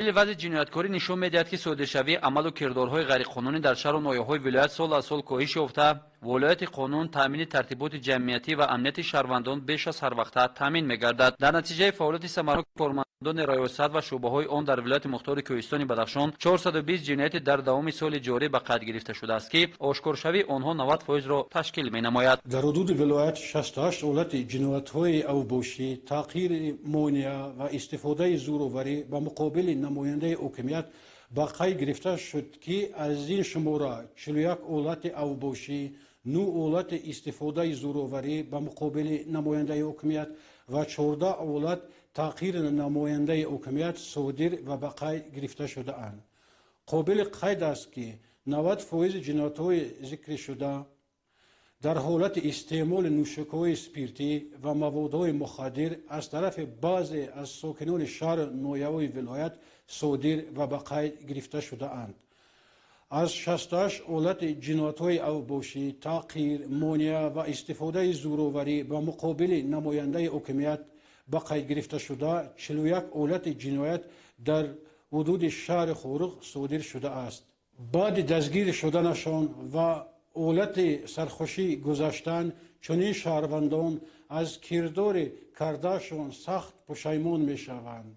Вазъи ҷинояткорӣ нишон медиҳад, ки содиршавии амалу кирдорҳои ғайриқонунӣ дар шаҳру ноҳияҳои вилоят сол аз сол коҳиш ёфта, волояти қонун, таъмини тартиботи ҷамъиятӣ ва амнияти шаҳрвандон беш аз ҳар вақта таъмин мегардад. Дар натиҷаи фаъолияти самарнок кормандони раёсат ва шӯъбаҳои он дар вилояти мухтори Кӯҳистони Бадахшон 420 ҷинояти дар давоми соли ҷорӣ ба қайд гирифта шудааст, ки ошкоршавии онҳо 90%-ро ташкил менамояд. Дар ҳудуди вилоят 68 ҳолати ҷиноятҳои авбошӣ, таъхири монеа ва истифодаи зӯроварӣ ба муқобили намояндаи ҳокимият ба қайд гирифта шуд, ки аз ин шумора 41 ҳолати авбошӣ, 9 ҳолати истифодаи зӯроварӣ ба муқобили намояндаи ҳокимият ва 14 ҳолат таъхири намояндаи ҳокимият содир ва ба қайд гирифта шудаанд. Қобили қайд аст, ки 90% ҷиноятҳои зикршуда дар ҳолати истеъмоли нӯшокиҳои спиртӣ ва маводҳои мухаддир аз тарафи баъзе аз сокинони шаҳру ноҳияҳои вилоят содир ва ба қайд гирифта шудаанд. Аз 68 ҳолати ҷиноятҳои авбошӣ, таъхир, монеа ва истифодаи зӯроварӣ ба муқобили намояндаи ҳокимият ба қайд гирифта шуда, 41 ҳолати ҷиноят дар ҳудуди шаҳри Хоруғ содир шудааст. Баъди дастгир шуданашон ва ҳолати сархушӣ гузаштан, чунин шаҳрвандон аз кирдори кардаашон сахт пушаймон мешаванд.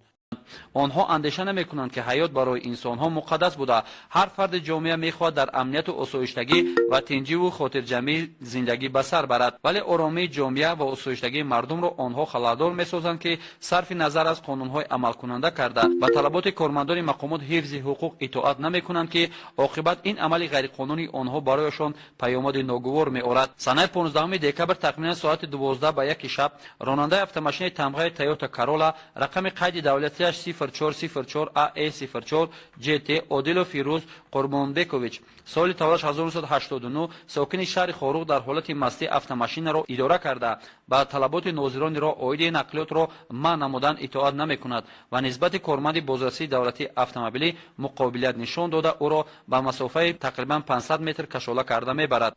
Онҳо андеша намекунанд, ки ҳаёт барои инсонҳо муқаддас буда, ҳар фарди ҷомеа мехоҳад дар амнияту осоиштагӣ ва тинҷиву хотирҷамъӣ зиндагӣ ба сар барад, вале оромии ҷомеа ва осоиштагии мардумро онҳо халалдор месозанд, ки сарфи назар аз қонунҳои амалкунанда карда, ба талаботи кормандони мақомоти ҳифзи ҳуқуқ итоат намекунанд, ки оқибат ин амали ғайриқонунии онҳо барояшон паёмади ногувор меорад. Санаи 15 декабр тахминан соати 11:48 шаб ронандаи автомошинаи тамғаи Тойота Карола рақами қайди давлатиаш 0404 АЭ 04 ГТ Одилов Фирӯз Қурбонбекович, соли таваллудаш 1989, сокини шаҳри Хоруғ, дар ҳолати мастӣ автомошинаро идора карда, ба талаботи нозирони роҳ оиди нақлиётро манъ намудан итоат намекунад ва нисбати корманди бозрасии давлатии автомобилӣ муқобилият нишон дода, ӯро ба масофаи тақрибан 500 метр кашола карда мебарад.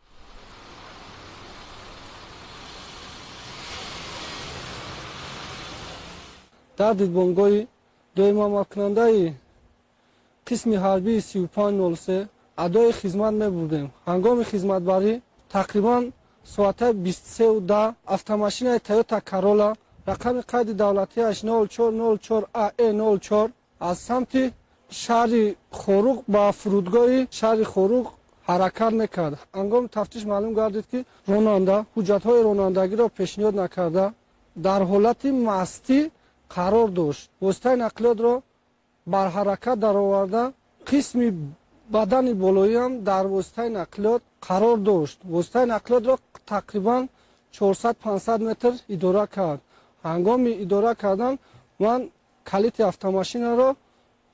Дар дидбонгоҳи доимоамалкунандаи қисми ҳарбии 3503 адои хизмат мебурдем. Ҳангоми хизматбарӣ тақрибан соатаи 23:10 автомошинаи Тойота Карола рақами қайди давлатиаш 0404 АЭ 04 аз самти шаҳри Хоруғ ба фурудгоҳи шаҳри Хоруғ ҳаракат мекард. Ҳангоми тафтиш маълум гардид, ки ронанда ҳуҷҷатҳои ронандагиро пешниҳод накарда, дар ҳолати мастӣ қарор дошт. Воситаи нақлиётро бар ҳаракат дароварда, қисми бадани болоиам дар воситаи нақлиёт қарор дошт. Воситаи нақлиётро тақрибан 400-500 метр идора кард. Ҳангоми идора кардан ман калити автомошинаро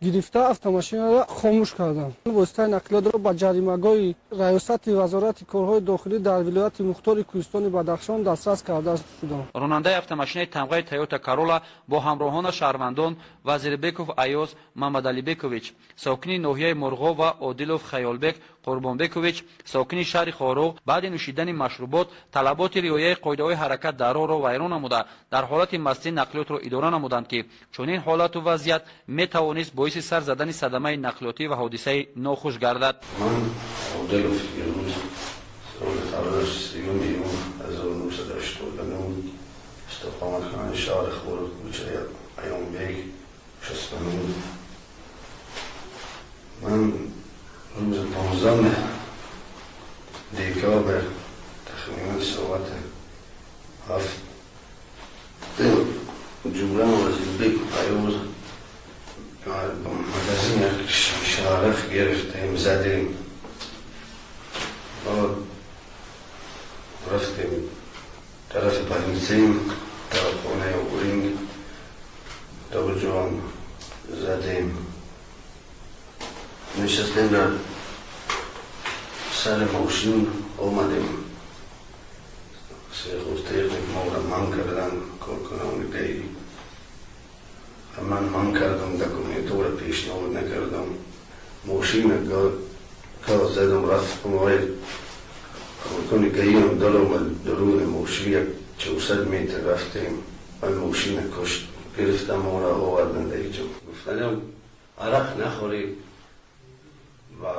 гирифта, автомошинаро хомӯш кардам. Воситаи нақлиётро ба ҷаримагоҳи раёсати Вазорати корҳои дохилӣ дар вилояти мухтори Кӯҳистони Бадахшон дастрас карда шудам. Ронандаи автомошинаи тамғаи Тойота Карола бо ҳамроҳона шаҳрвандон Вазирбеков Аёз Мамадалибекович, сокини ноҳияи Мурғоб, ва Одилов Хаёлбек Қурбонбекович, сокини шаҳри Хоруғ, баъди нӯшидани машрубот талаботи риояи қоидаҳои ҳаракат дар роҳро вайрон намуда, дар ҳолати мастӣ нақлиётро идора намуданд, ки чунин ҳолату вазъият метавонист боиси сар задани садамаи нақлиётӣ ва ҳодисаи нохуш гардад. Ман Одилов Фирӯз, соли таваллудаш 3 июн 1989, истиқоматкунандаи шаҳри Хоруғ, кӯчаи Аёнбек 69. Ман рӯзи 15 декабр тахминан соати 7 ҷумла Вазирбек Аёз ба магазин як шариф гирифтем, задем, баъд рафтем тарафи больницаем, тарафхонаи Оринг, ҷон задем, нишастем дар сари мошин, омадем. Сельхозтехник моро манъ кардан, коркунони ГАИ. Ман манъ кардам, документҳоро пешниҳод накардам. Мошина газ задам, рафтам. Ой, коркуни ГАИам даромад даруни мошин, як 400 метр рафтем, ман мошина кушт, гирифтам, моро овардан дар иҷо. Гуфтанам Арақ нахӯред ва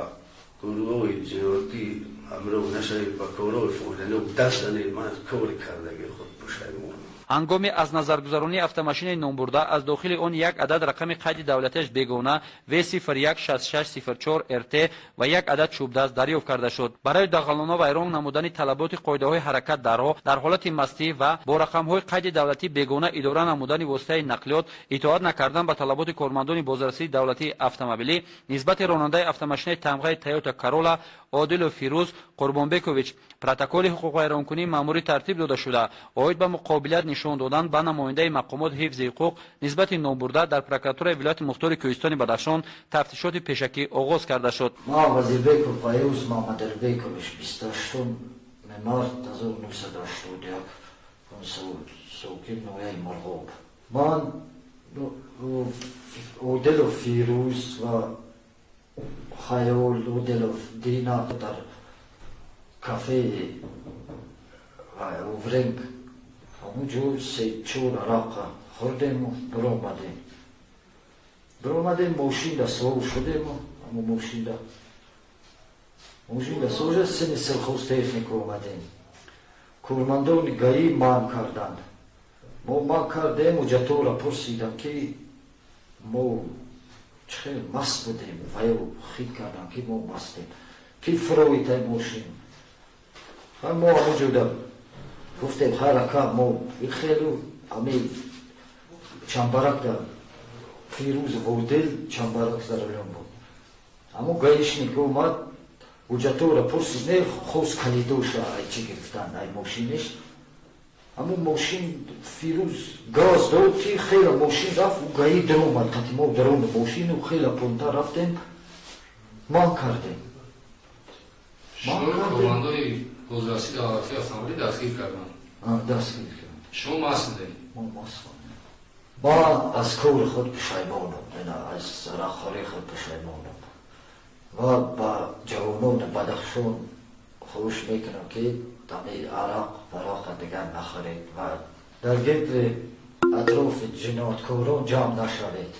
гурӯҳҳои ҷиноятӣ ҳамроҳ нашавед, ба корҳои фоиданок даст занед. Ман аз кори кардагии худ пушаймонам. Ҳангоми аз назаргузаронии автомошинаи номбурда аз дохили он як адад рақами қайди давлатиаш бегона В016604 РТ ва як адад чӯбдаст дарёфт карда шуд. Барои дағалона вайрон намудани талаботи қоидаҳои ҳаракат дар роҳ дар ҳолати мастӣ ва бо рақамҳои қайди давлатӣ бегона идора намудани воситаи нақлиёт, итоат накардан ба талаботи кормандони бозрасии давлатии автомобилӣ нисбати ронандаи автомошинаи тамғаи Тойота Карола Одилов Фирӯз Қурбонбекович протоколи ҳуқуқвайронкунии маъмурӣ тартиб дода шуда, оид ба муқобилият нишон додан ба намояндаи мақомоти ҳифзи ҳуқуқ нисбати номбурда дар прокуратураи вилояти мухтори Кӯҳистони Бадахшон тафтишоти пешакӣ оғоз карда шуд. Ман Вазирбеков Аюз Мамадалбекович, 28 март 1981, сокин ноҳияи Мурғоб. Ман, Оделов Фирӯз ва Хаёл Оделов Дина дар кафеи Овренг ҳамун се чор арақа хӯрдему биромадем. Биромадем, мошинда савор шудему, ҳамо мошинда савор шуда, сини Сельхозтехника омадем. Кормандони ГАИ манъ карданд. Мо манъ кардем, ҳуҷҷатҳоро пурсидам, ки мо чӣ хел маст будем. Ваё хит кардам, ки мо мастем, ки фуроитай мошин. Мо ҳамон гуфтем: «Хайр, ака, мо хелу ами чамбарак да Фирӯз Водил чамбарак за рулём буд». Ҳамо гаишник омад, ҳуҷҷатҳоро пурсид, не хост калидоша ай чӣ гирифтан, ай мошиниш. Ҳамун мошин Фирӯз газ дод, ки хела мошин рафт, ӯ ГАИ даромад қати мо дарони мошину, хела понта рафтем, манъ кардем. Шумо кормандои бозрасии давлатии автомобилӣ дастгир карданд? Дастгир карданд. Шумо маст будед? Мо маст. Ман аз кори худ пушаймонам, аз арақхӯрии худ пушаймонам ва ба ҷавонони Бадахшон хоҳиш мекунам, ки ами арақ бароқа дигар нахӯред ва дар гирди атрофи ҷинояткорон ҷамъ нашавед.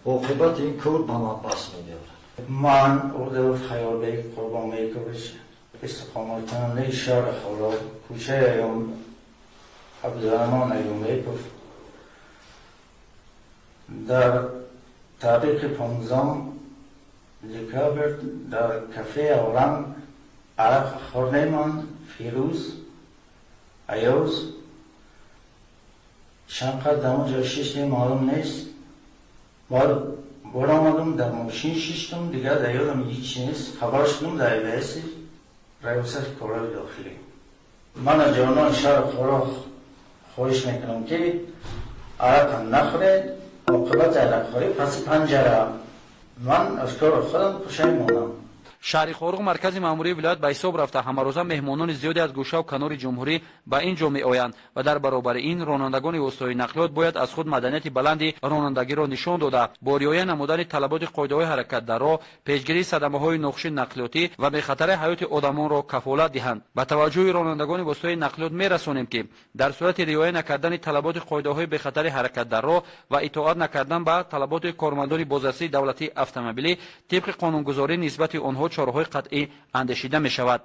Оқибати ин кор ба ман бас мебиёрад. Ман Одилов Хаёлбек Қурбонбекович, истиқоматкунандаи шаҳри Хоруғ, кӯчаи Абдураҳмон Аюмбеков, дар таърихи 15 декабр дар кафеи Оранг арақ хӯрдеман. Фирӯз, Аёз чанд қадр дар он ҷо шиштем, маълум нест. Баъд баромадам, дар мошин шиштам, дигар дар ёдам ҳеҷ нест. Хабар шудам дар ИВС раёсати корҳои дохилӣ. Ман аз ҷавонони шаҳри Хоруғ хоҳиш мекунам, ки арақа нахӯред. Оқибати арақхӯрӣ паси панҷара. Ман аз кори худам пушаймонам. Шаҳри Хоруғ маркази маъмурии вилоят ба ҳисоб рафта, ҳамарӯза меҳмонони зиёде аз гӯшаву канори ҷумҳурӣ ба ин ҷо меоянд ва дар баробари ин ронандагони воситаҳои нақлиёт бояд аз худ маданияти баланди ронандагиро нишон дода, бо риоя намудани талаботи қоидаҳои ҳаракат дар роҳ пешгирии садамаҳои нохуши нақлиётӣ ва бехатари ҳаёти одамонро кафолат диҳанд. Ба таваҷҷӯҳи ронандагони воситаҳои нақлиёт мерасонем, ки дар сурати риоя накардани талаботи қоидаҳои бехатари ҳаракат дар роҳ ва итоат накардан ба талаботи кормандони бозрасии давлатии автомобилӣ тибқи қонунгузорӣ нисбати онҳо чораҳои қатъӣ андешида мешавад.